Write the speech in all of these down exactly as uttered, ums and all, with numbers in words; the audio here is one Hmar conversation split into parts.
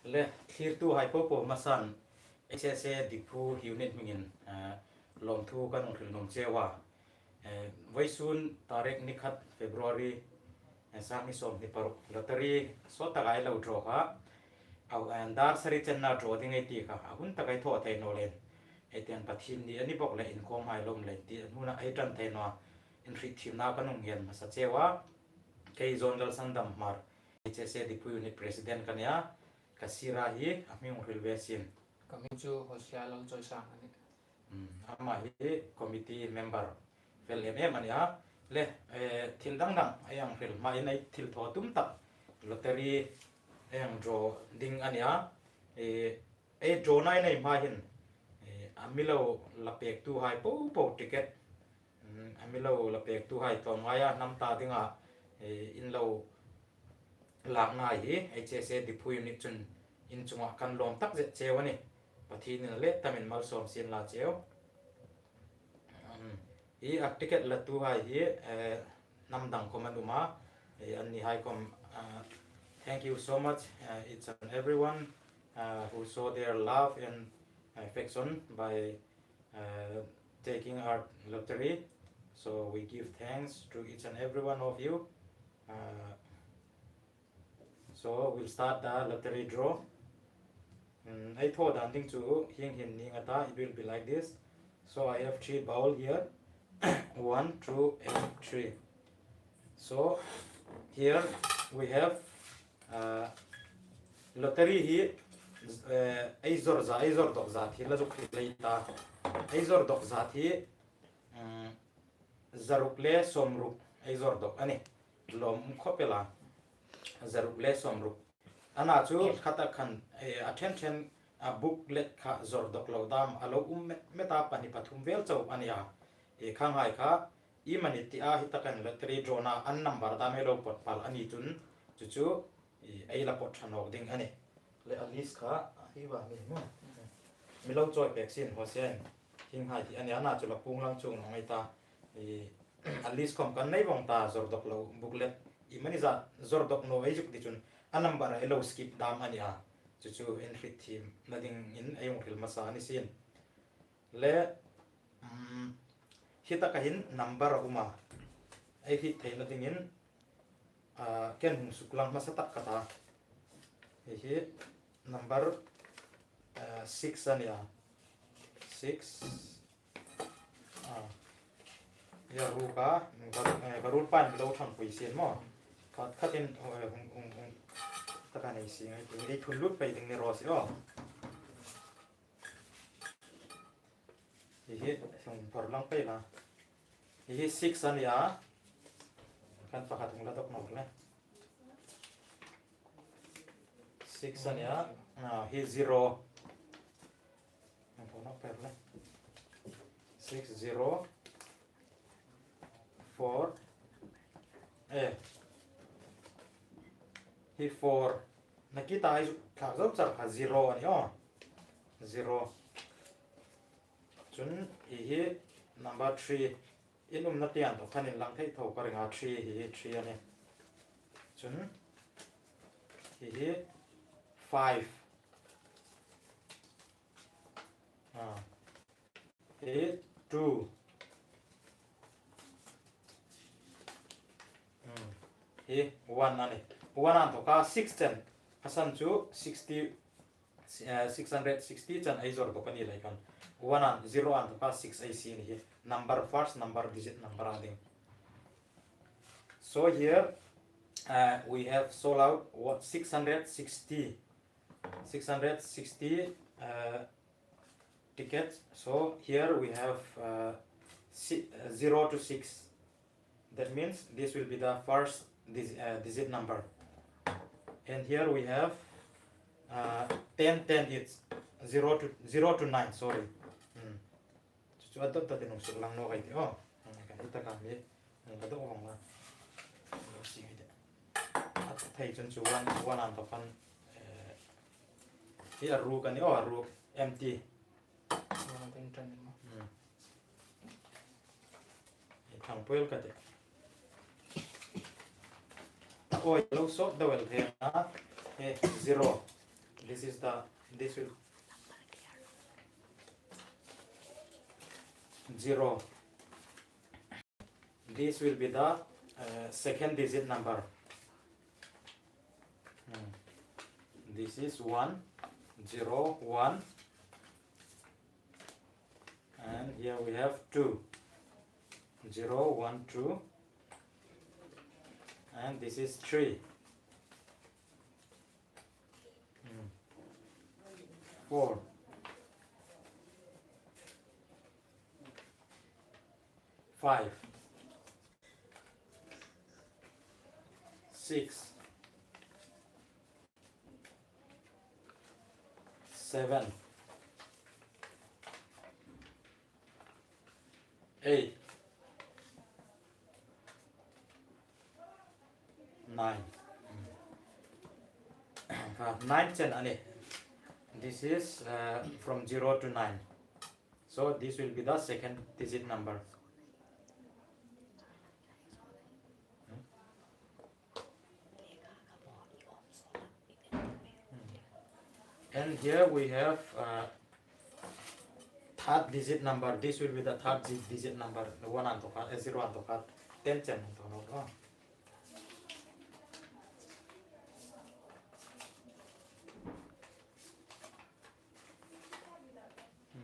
Le, thlirtuhai popo hmasan H S A Diphu unit hmingin, eh, lawmthu kan hung hril nuom cheu a. Eh, vawisun tarik ni khat February, eh, sang ni sawm ni paruk lottery sawt taka ei lo draw kha. Au, eh, dar sari chenna draw ding ei ti kha. A hun taka ei thaw thei naw leiin. Ei tieng Pathienni a ni bawk le inkhawmhai lawm leiin ti a huna ei ṭan thei naw a. Inhriethiemna kan hung ngen hmasa cheu a. Kei John Lalsandam Hmar, H S A Diphu unit president ka nih a. Ka sira hi a hming hung hril ve sien. Ka hming chu Hosea Lalchawisang a nih. Hmm, ama hi committee member fel em em a nih a. Le, eh, thil dang dang ei hang hril hmain ei thil thaw tum tak lottery ei hang draw ding a nih a. Eh, ei draw-na ei nei hma hin, eh, a mi lo la pektuhai popo ticket, mm, a mi lo la pektuhai tlawmngaia hnam ta dinga, eh, in lo lakna hi H S A Diphu unit chun in chunga kan lawm tak zet cheu a nih. Pathienin a let tamin malsawm sien la cheu. Um, hi a ticket latuhai hi, eh, hnam dang khawm an um a, eh, annihai khawm, uh, thank you so much, uh, each and everyone, uh, who show their love and affection by, uh, taking our lottery. So we give thanks to each and every one of you. Uh, So we'll start the lottery draw. Mm, ei thaw dan ding chu hieng hin ni nga ta, it will be like this. So I have three bowl here. One, two, and three. So here we have, uh, lottery hi, eh, ei zawr zat, ei zawr dawk zat hi la zuk hril lei ta. Ei zawr dawk zat hi, mm, zaruk le sawmruk ei zawr dawk a nih. Lawm um khawp el a. Zaruk le sawmruk. Ana chu khata khan, eh, a ṭhen ṭhen a booklet kha zawr dawk lo dam a lo um met met a, pahni pathum vel chau a nih a. Eh, khanghai kha iemani tia hi taka lottery draw-na an number dam ei lo pawt pal a ni chun, chu chu, eh, ei la pawt ṭha nawk ding a nih. Le a list kha hi va mi maw. Mi lo chawi pek sien Hosea-in. Hienghai hi a nih a, ana chu la puong lang chuong naw ngai ta. I, a list khawm kan nei vawng ta, zawr dawk lo booklet iemani zat zawr dawk naw ei zuk ti chun a number ei lo skip dam a nih a. Chu chu inhriethiemna dingin ei hung hril hmasa a ni sien. Le, um, hi taka hin number a um a. Ei hriet theina dingin, ah, ken hung suklang hmasa tak ka ta. Hi hi number, ah, six a nih a. Six. Ah. Hi a ruk a, ka, eh, ka ruolpain mi lo ṭhangpui sien maw. Khat, khatin, eh, hung, hung, hung. Taka nei si ngai, ei thun lut pei ding ni raw se aw. Hi hi, hung phar lang pei la. Hi hi six a nih a. Kan pakhat hung la dawk nawk le. Six a nih a. Ah, hi zero. Hung phar nawk pei le. Six zero. Four. Eh. Hi four. Nakie ta ei zuk thlak zo char kha zero a nih aw. Zero. Chun hi hi number three. In umna tieng thaw khan inlang thei tho ka ring a, three hi hi three a nih. Chun hi hi five. Ah. Hi two. Hmm. Hi one a nih. One a inthawka six chen. A san chu sixty, eh, six hundred sixty chen ei zawr bawk a ni lei khan. One a, zero a inthawka six ei sie a nih hi. Number, first number, digit number a ding. So here, uh, we have sold out what, six hundred sixty, six hundred sixty, uh, tickets. So here we have, uh, si-, uh, zero to six. That means this will be the first dis-, uh, digit number. And here we have, uh, ten, ten, it's zero to, zero to nine, sorry. Hmm. Chu chu a dot dot in hung suklang nawk ei tih aw. Hmm, kan hi taka mi, hmm, ka dawk vawng la. Lo si ngai tih. A thei chun chu one, one a inthawk khan, eh, hi a ruk a nih aw, a ruk, empty. One a ding ṭan ni maw. Hmm. Hi thang puel ka tih. Awi, lo sawt deu el thei a, he, zero. This is the, this will zero. This will be the, uh, second digit number. Hmm. This is one, zero, one. And here we have two. Zero, one, two. And this is three. Hmm. Four. Five. Six. Seven. Eight. Nine. Ah, nine chen a nih. This is, uh, from zero to nine. So this will be the second digit number. And here we have, uh, third digit number. This will be the third di-, digit number. One an tawk a, eh, zero an tawk a, ten chen an tawk a.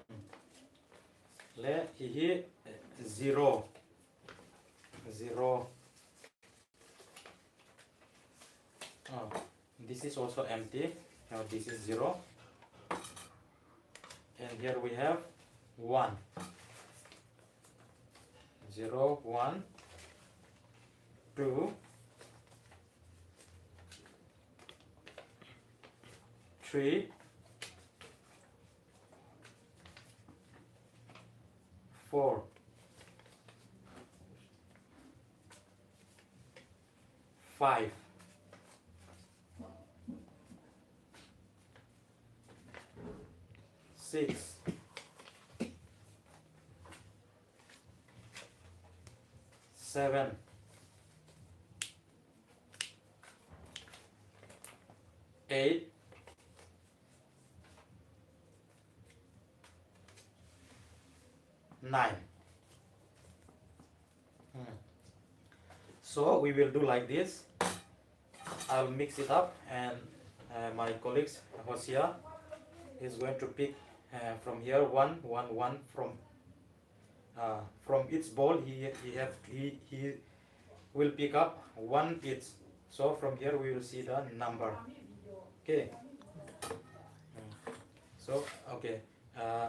Hmm. Le, hi hi, eh, zero. Zero. Oh, this is also empty. Now this is zero. And here we have one. Zero, one, two, three, four, five, six, seven, eight, nine. Hmm. So we will do like this. I'll mix it up, and, uh, my colleagues, Hosea, is going to pick, uh, from here one, one, one, from, uh, from each bowl he, he have, he, he will pick up one each. So from here we will see the number. Okay. So, okay. Uh,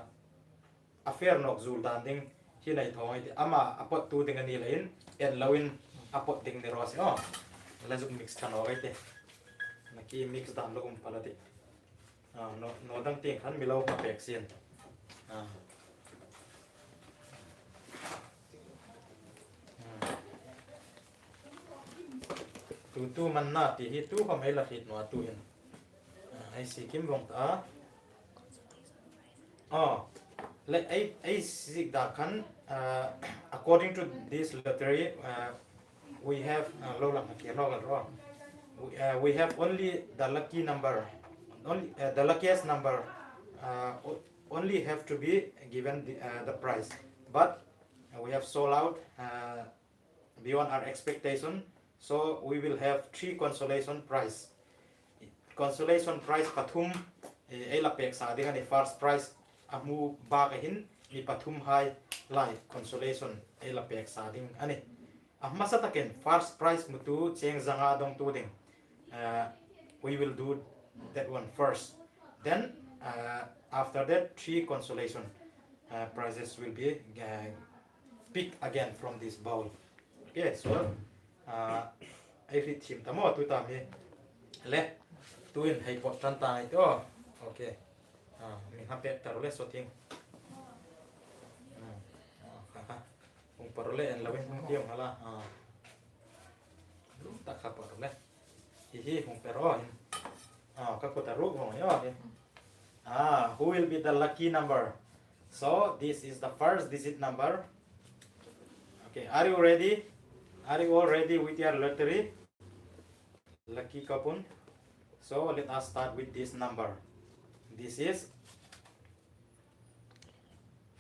a fair nawk zuol dan ding hi nei thawng ei tih. Ama a pottu ding a ni leiin, en loin a pot ding ni raw se. Oh, la zuk mix ṭha nawk ei tih. Naki mix dan lo um pal a tih. Ah, naw, naw dang tieng khan mi lo hma pek sien. Ah. Hmm. Tu, tu man na ti hi tu khom ei la hriet naw a tu hin. Ah, ei sik kim vong ta. Oh, le, ei, ei sik dan khan, uh, according to this lottery, uh, we have, uh, lo lang ki lo lang ro. We, uh, we have only the lucky number, only, uh, the luckiest number, uh, o-, only have to be given the, uh, the prize. But, uh, we have sold out, uh, beyond our expectation. So we will have three consolation prize. Consolation prize pathum, eh, ei la pek sa ding a nih. First prize a hmu bak a hin mi pathum hai lai consolation ei la pek sa ding a nih. A hmasa takin first prize hmutu cheng zanga dongtu ding. Uh, we will do that one first. Then, uh, after that, three consolation, uh, prizes will be, uh, picked again from this bowl. Okay, so, uh, ei hriet thiem ta maw tu ta mi. Le, tuin hei pot ṭan ta ei tih. Okay. Ah, mi hang pek ta ro le, so ting. Hmm. Ah, ha, ha. Hung pe ro le, en loin hung tiu hala. Ah. Lum tak kha pe ro le. Hi hi hung pe ro hin. Ah, ka kut a ruk vong yo hi. Ah, who will be the lucky number? So this is the first digit number. Okay, are you ready? Are you all ready with your lottery? Lucky coupon. So let us start with this number. This is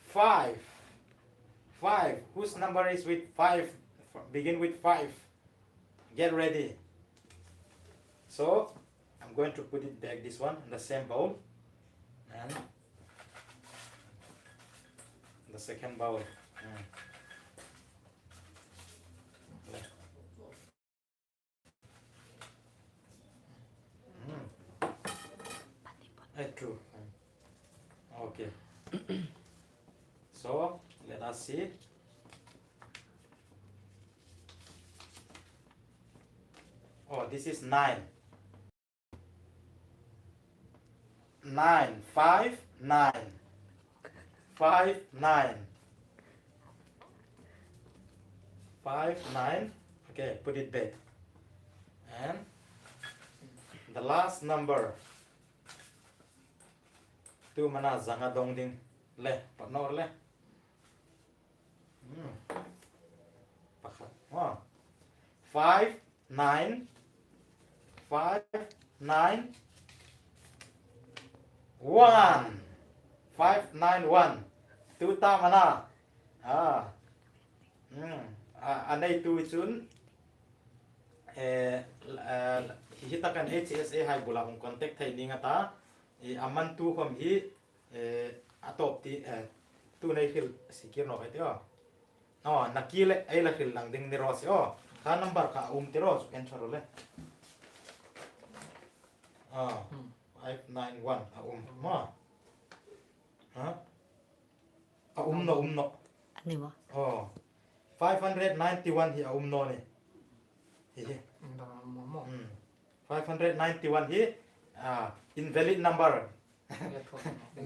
five. Five. Whose number is with five? Begin with five. Get ready. So I'm going to put it back, this one, in the same bowl. And the second bowl. Mm. Mm. Eh, true. Mm. Okay. So let us see. Oh, this is nine. Nine, five, nine. Five, nine. Five, nine. Okay, put it back. And the last number. Tu mana zanga dong ding. Le, partner le. Hmm. Pakhat. Oh. Five, nine, five, nine, one. Five, nine, one. Tu ta mana. Ah. Hmm. Ah, a neitu chun. Eh, eh, hi ta kan H S A hai bula hung contact thei ning a ta. Eh, a man tu khom hi, eh, a tawp ti, eh, tu nei hril si kir nawk ei tih aw. Aw, nakie le ei la hril lang ding ni raw se aw. Kha number kha a um ti raw, chu en tha ro le. Ah, Hmm. five nine one a um. Ma. Ha? A um naw, um naw. A ni maw? Oh. Five hundred ninety-one hi a um naw ni. Hi hi. Hmm. Five hundred ninety-one hi, ah, invalid number.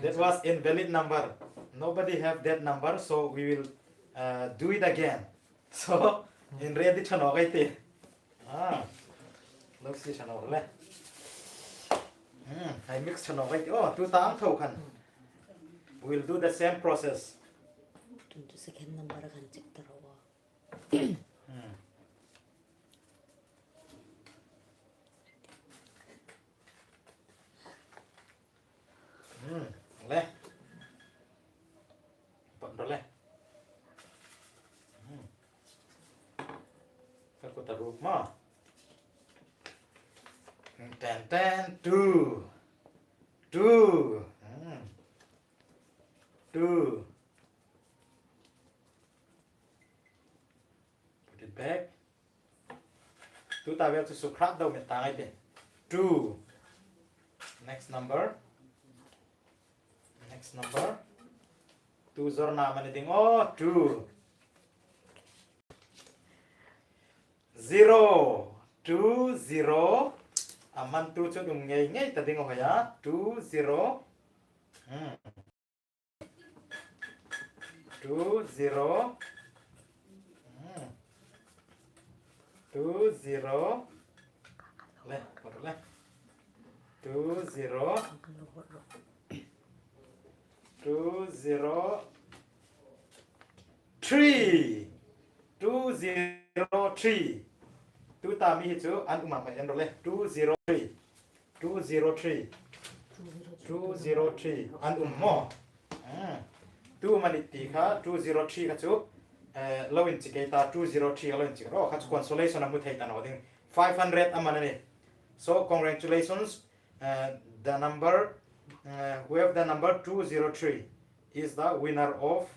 That was invalid number. Nobody have that number, so we will, uh, do it again. So, in ready tha nawk ei tih. Ah, look, si tha nawk le. Hmm, hai mix tha nawk ei tih. Oh, tu ta ang tho khan. We'll do the same process. Tu second number kan check ta ro. Hmm. Hmm, le. Pawt ro le. Hmm. Ka kut a ruk maw. Ten, ten, two. Two. Hmm. Two. Put it back. Tu ta vel chu sukhrap deu met ta ngai tih. Two. Next number. Next number. Two zawrna am a ni ding aw, two. Zero. Two zero. A man tu chu um ngei ngei ta ding a hoi a. Two zero. Hmm. Two zero. Hmm. Two zero. Le, le. Two zero. Two zero three. Two zero three. Tu ta mi hi chu an um am en ro le. Two zero three. Two zero three. Two zero three. An um maw. Ah. Tu mani ti kha, two zero three kha chu, eh, lo inchik ei ta, two zero three lo inchik ro, kha chu consolation a hmu thei ta naw ding. Five hundred a man a nih. So congratulations, uh, the number, uh, who have the number two zero three is the winner of,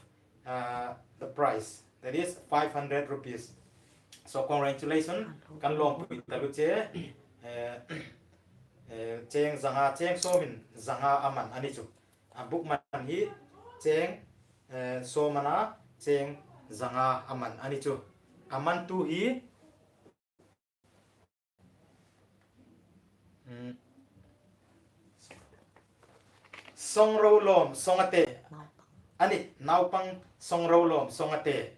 uh, the prize. That is five hundred rupees. So congratulations, kan lawmpui taluo che, eh, eh, cheng zanga, cheng sawmin zanga a man a ni chu. A buk man hi cheng, eh, sawm a na, cheng zanga a man a ni chu. A man tu hi, mm, Songrolawm Songate. Naupang. A nih, naupang Songrolawm Songate.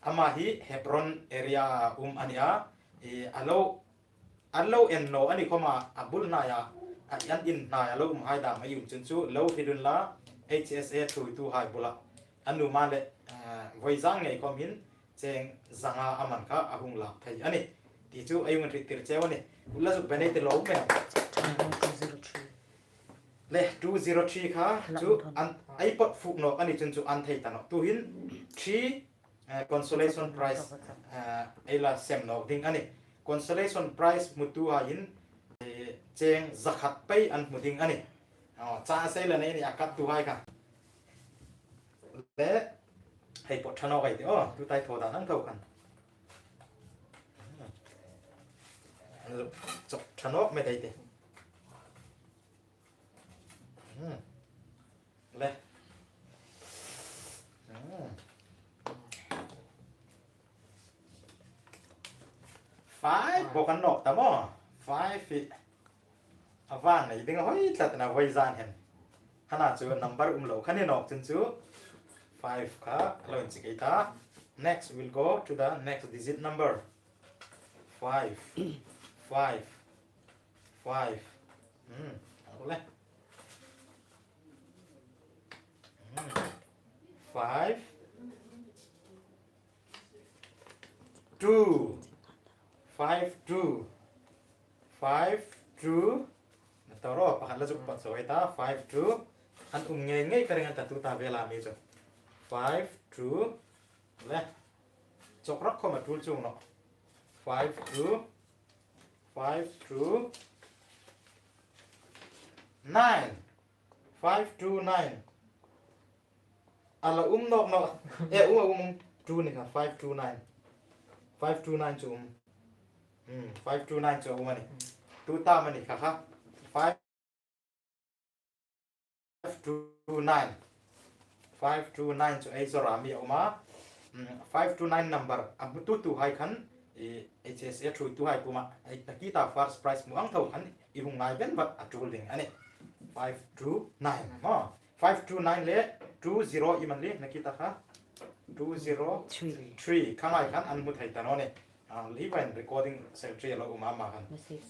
Ama hi Hebron area a um a ni a. I, a lo, a lo en naw a ni khawma, a bul hnaia, a, an in hnaia lo um hai dam ei um chun chu lo hril unla, H S A thuoituhai bula. A nuom a le, eh, vawizan ngei khawm hin, cheng zanga a man kha a hung lak thei a nih. Ti chu ei hung hriettir cheu a nih. Ula zuk ben ei ti lo me. Le, two zero three kha chu an, ei pot fuk nawk a ni chun chu an thei ta nawh. Tuhin three, eh, consolation prize, eh, ei la sem nawk ding a nih. Consolation prize hmutuhaiin, eh, cheng zakhat pei an hmu ding a nih. Aw, chance ei la nei a nih a kattuhai kha. Le, hei pot ṭha nawk ei tih. Aw, tuta ei thaw dan ang tho khan. Chawk ṭha nawk met ei tih. Hmm. Le. Hmm. Five bawk an nawk ta maw. Five hi a vang nei ding a hoi tlat na voi zan hen. Hana chu number um lo kha ni nawk chun chu five kha lo inchik ei ta. Next, we'll go to the next digit number. Five. Five. Five. Hmm. Ang le. Hmm. Five. Two. Five two. Five two. Na tawro pakhat la zuk pat zo ei ta. Five two. An um ngei ngei ka ring an ta tuta vela mi chu. Five two. Le. Chawk rak khawm a tul chung nawh. Five two. Five two. Nine. Five two nine. A la um nawk nawh. Eh, um, um, um. Two ni kha, five two nine. Five two nine chu um. Hmm, five two nine chu um a nih. Tuta am a ni kha kha. Five two nine. Five two nine chu ei zawra mi a um a. Hmm, five two nine number a hmutuhai khan, eh, H S A ṭhuoituhai puma, ei, a kita first prize hmu ang tho khan i hung ngai ven vat a tul ding a nih. Five two nine. Maw. Five two nine le two zero i man le, na kita kha. Two zero three. Three. Kha ngai khan an hmu thei ta naw nih. Ah, hi vain recording secretary a lo um a, ama khan.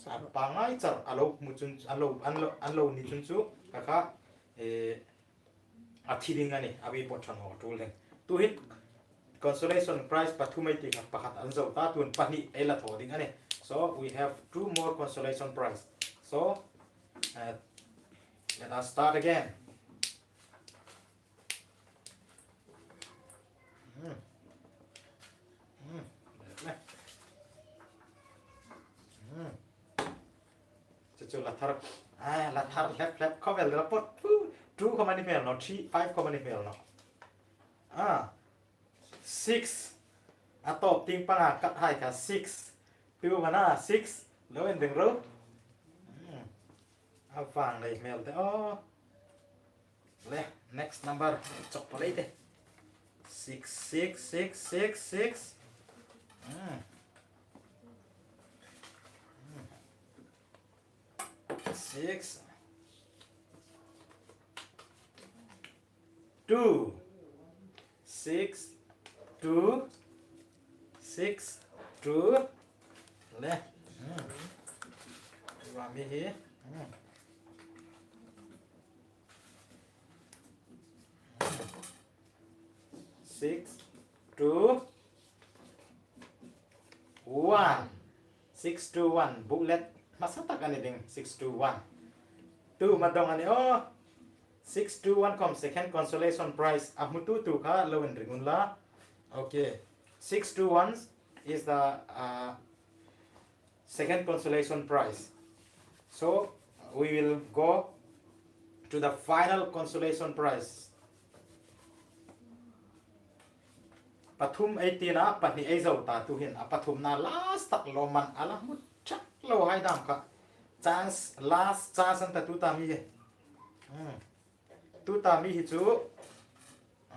A pangngai char a lo hmu chun, a lo, an lo, an lo ni chun chu, kha kha, eh, a thi ding a nih, a mi pot ṭha nawk a tul ding. Tuhin consolation prize pathum ei ti kha pakhat an zo ta, tuhin pahni ei la thaw ding a nih. So we have two more consolation prize. So, uh, let us start again. Hmm. Hmm. Hmm. Chu chu la thar. Ai, la thar hlep hlep khawvel la pot. Pu, two khawm a ni hmel naw, three, five khawm a ni hmel naw. Ah. Six. A tawp tieng panga kathai kha six. Two mana six. Lo en ding ro. Hmm. A vang lei hmel te. Oh. Le, next number. Chawk po lei te. Six, six, six, six, six. Hmm. Hmm. Six. Two. Six, two, six, two. Le. Hmm. Wa mi hi. Hmm. Six, two, one. Six two one. Booklet hmasa tak a ni ding. Six two one. Two ma dong a ni aw. Six two one khawm second consolation prize a hmutuhai kha lo en ring unla. Okay. Six two one is the, uh, second consolation prize. So we will go to the final consolation prize. Pathum ei ti a, pahni ei zo ta tuhin, a pathumna last tak lo man a la hmu chak lo hai dam kha. Chance, last chance an ta tuta mi hi. Hmm. Tuta mi hi chu.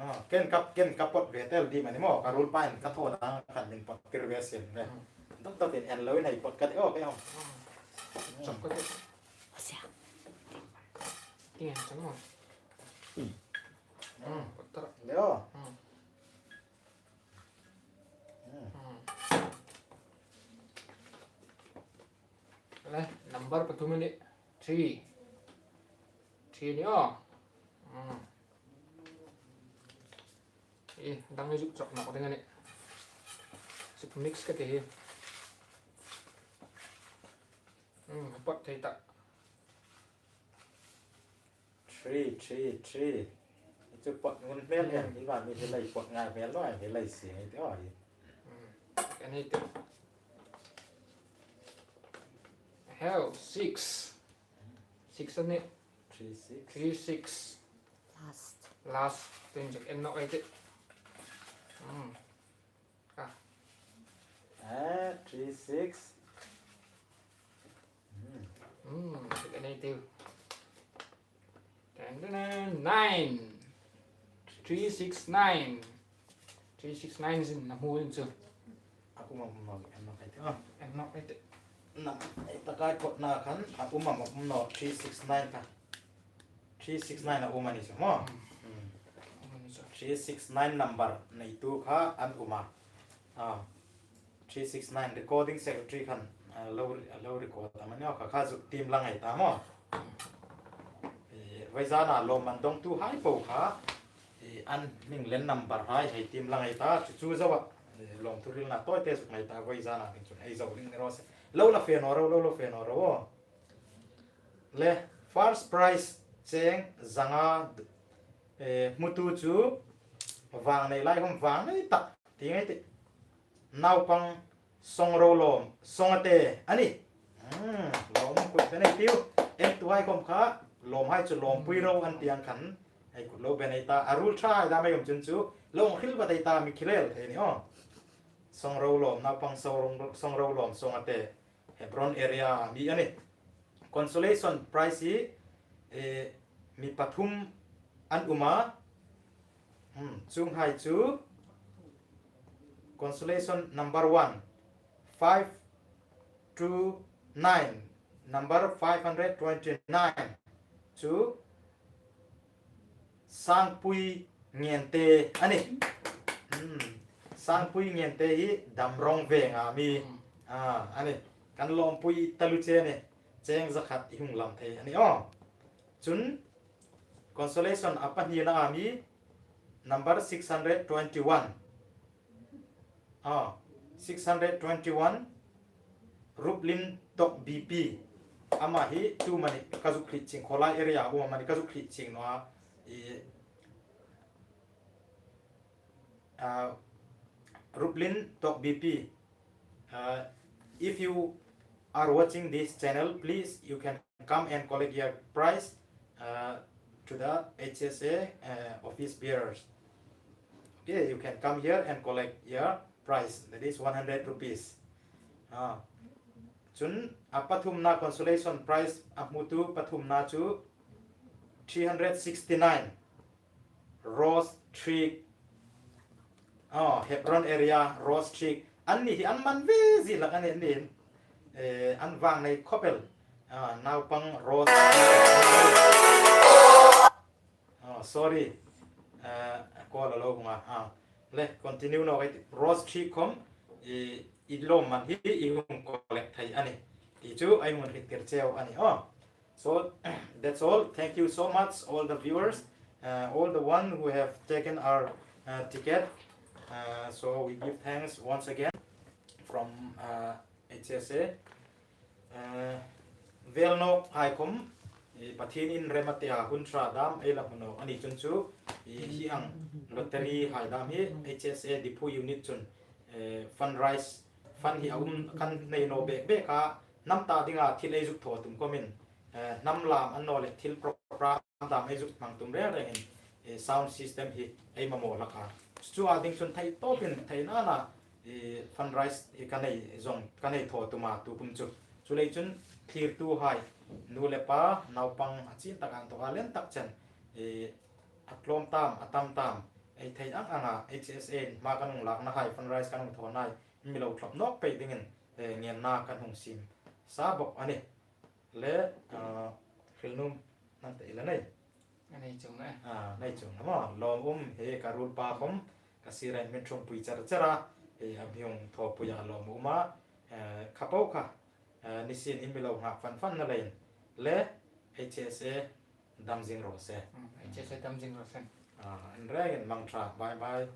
Ah, ken ka, ken ka pot ve tel dim a ni maw, ka ruolpa'n ka thaw dang khan min pot tir ve sin le. Hmm. Dawk dawkin en lo in ei pot ka ti, oh, kei hawng. Hmm. Chawk ka ti. Sia. Ti ngen chang maw. Hmm. Hmm, pot tar. Le aw. Hmm. Hmm. Hmm. Le, number pathum a nih, three. Three a nih aw. Hmm. Eh, dang hi zuk chawk nawk ding a nih. Zuk mix ka ti hi. Pot thei ta. Three, three, three. Chu pot ngun hmel em, hi va mi hi lei pot ngai hmel lo, hi lei si ngai te o hi. Hmm. Kan hi te. Hell, six. Six a nih. Three, six. Three, six. Last. Last. Tin jek en nawk ei tih. Hmm. Ah. Ah, three, six. Hmm. Hmm, jek en ei tih. Ten, ten, ten, nine. Three, six, nine. Three, six, nine zin a hmu in chu. A um am um naw, en nawk ei tih. Ah. En nawk ei tih. Naw, ei ta kai kotna khan, a um am um naw, three six nine kha. Three six nine a um a ni chu maw. Hmm. Hmm. Um a ni chu. Three six nine number neitu kha an um a. Ah. Three six nine recording secretary khan, ah, lo, lo record a ni maw, kha kha zuk tiem lang ei ta maw. Eh, vawisuna lawmman dongtuhai po kha, eh, an hming le number hai hei tiem lang ei ta, chu chu zoa, eh, lawmthu hrilna tawite zuk nei ta, vawisuna ding chun ei zo ding ni raw se. Lo la fe naw ro, lo la fe naw ro. Le, first prize cheng zanga, eh, hmutu chu vang nei lai khom vang nei ta. Ti ngai tih. Naupang Songrolawm Songate a nih. Hmm, lawm kut ben ei tiu. Entuhai khom kha, lawmhai chu lawmpui ro an ti ang khan, ei kut lo ben ei ta. A ruol ṭhahai dam ei um chun chu, lo hril vat ei ta, mi khilel thei ni aw. Songrolawm, Naupang Songrolawm Songate. Hebron area mi a nih. Consolation prize hi, eh, mi pathum an um a. Hmm, chuonghai chu consolation number one, five two nine, number five hundred twenty-nine chu Sangpui Ngente a nih. Hmm. Sangpui Ngente hi Damrong Venga mi. Hmm. Ah, a nih. Kan lawmpui taluo che a nih. Cheng zakhat i hung lam thei a nih aw. Chun consolation a pahnina a mi number six hundred twenty-one. Ah, six hundred twenty-one, Ruplin Tok B P. Ama hi tu mani ka zuk hriet ching, Khawlai area um mani ka zuk hriet ching naw a. I, ah, Ruplin Tok B P. Uh, if you are watching this channel, please, you can come and collect your prize, uh, to the H S A, uh, office bearers. Okay, you can come here and collect your prize. That is one hundred rupees. Ah. Chun a pathumna consolation prize a hmutu pathumna chu three hundred sixty-nine. Rose Tree. Oh, Hebron area, Rose Tree. Anni hi an man ve zie hlak a nih, anni. Eh, an vang nei khop el. Ah, Naupang Rose. Oh, sorry. Eh, call a lo hung a. Ah. Le, continue nawk ei tih. Rose Tree khom, i, i lawmman hi i hung collect thei a nih. Ti chu ei hung hriettir cheu a nih. Oh. So, that's all. Thank you so much, all the viewers, uh, all the one who have taken our, uh, ticket. Uh, so we give thanks once again from, uh, H S A. Uh, vel nawk hai khom, i Pathienin rem a tia hun ṭha dam ei la hmu nawk a ni chun chu, i hi ang lottery hai dam hi H S A Diphu unit chun, eh, fundraise, fund hi a um kan nei naw bek bek a, hnam ta dinga thil ei zuk thaw tum khawmin, eh, hnam lam annawleh thil program dam ei zuk hmang tum reng rengin, eh, sound system hi ei mamaw hlak a. Chu a ding chun thei tawpin, thei nana, eh, fundraise hi ka nei zong, ka nei thaw tum a tu kum chu. Chuleiin chun thlirtuhai, nu le pa, naupang a chin tak an tawk a len tak chen, eh, a tlawm tam, a tam tam, ei thei ang anga, H S A in hma kan hung lakna hai, fundraise kan hung thaw hai, mi lo thlawp nawk pei dingin, eh, ngenna kan hung siem sa bok a nih. Le, ah, hrilnuom nang te i la nei. A nei chuong a. Ah, nei chuong a maw. Lawm um hi ka ruolpa khom, ka sira min ṭhungpui char char a, hi a mi hung thawpui a lawm um a, eh, kha po kha, eh, nisien in mi lo nghak fan fan na leiin. Le, H S A dam zing raw se. Hmm, H S A dam zing raw se. Ah, inrengin mang ṭha, bye bye.